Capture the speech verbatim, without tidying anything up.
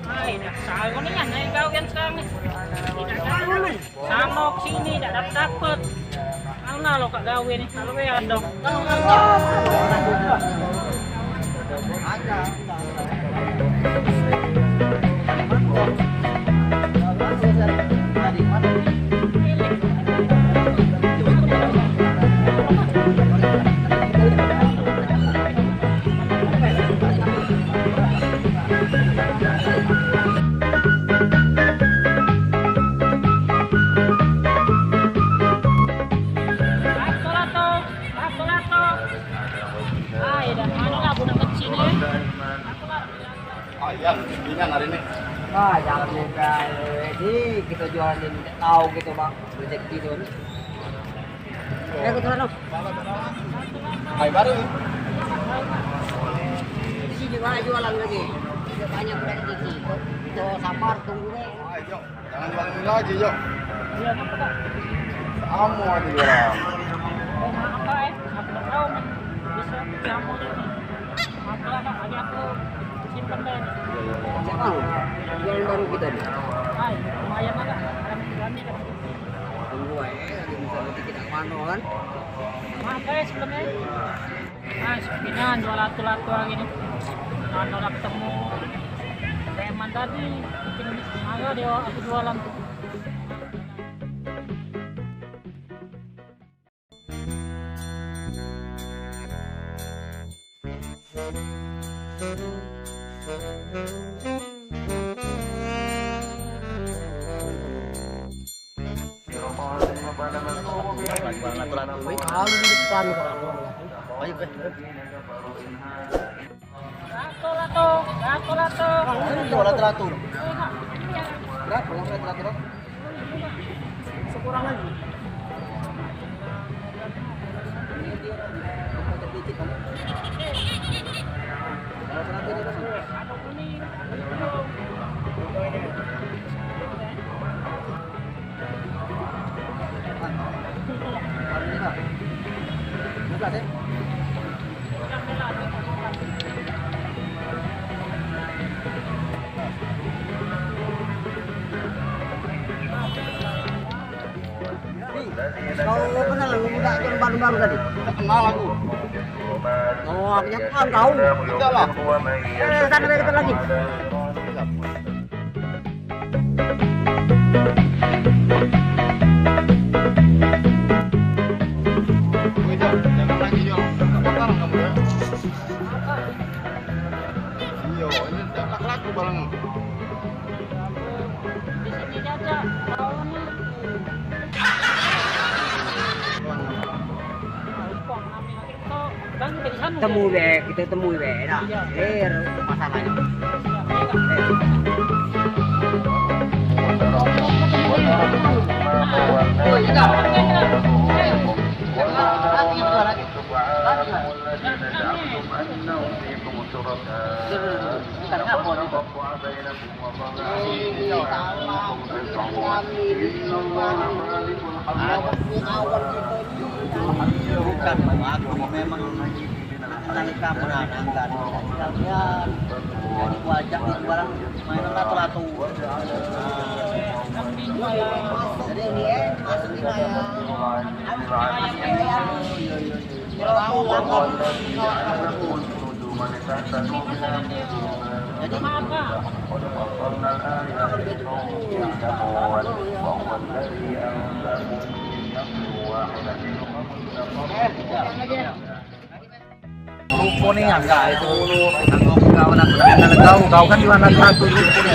Ai, dah sahur ni kan, naik gawean sekarang ni. Tidak tahu ni. Sama ke sini, tidak dapat-dapat. Mana lo kak gawe ni, kalau gawe ada. Lato, lato, lato. Ai, dah mana lah budak kecil ni? Lato, lato, lato. Ah, iya, ini hari ini. Ah, jangan lupa. Jadi, kita jualan ini, tak tahu kita, Bang. Rezeki tu. Eh, aku tuan tu. Hai, baru. Di sini banyak jualan lagi. Banyak budak di sini. Kita sabar, tunggu deh. Ayo, jangan jual ini lagi, yuk. Iya, kenapa, Kak? Sama aja jualan. Oh, maaf, Kak, eh. Aku tak tahu, men. Bisa sama aja. Maaf, Kak, hari aku simpen deh. Siapa? Jualan baru kita ni. Hai, lumayan, Kak. Ada berani, Kak. Tunggu aja, lagi bisa rezeki tak kemana, kan? Maaf, Kak, eh, sebelumnya. Nah, sepinan jual lato-lato lagi ni. Mana dak ketemu preman tadi, bikin marah dia aku jualan tu. Lato, lato, lato, lato. Lato, lato, lato. Berapa lah lato, lato? Sekurang lagi. Kau kenal lu budak yang baru-baru tadi? Kenal aku. Oh, aku nyapa kau. Enggak lah. Eh, sana kita lagi. Wih, Jok, jangan lagi, Jok. Enggak bakalan kamu, ya. Iya, ini dak laku barang. Di sini aja, tahun. Temu be, kita temui be, dah. Iya. Clear masalahnyo. Bukan, aku memang nalika menanam tadi, sekalian. Jadi, ku ajak ni barang main lato-lato. Jadi, ini, eh, masuk di layar. Masuk di layar. Iya, iya, iya. Lupo ni, ya, enggak, itu dulu. Kawan aku, kau, kau kan jualan satu, lupo ni.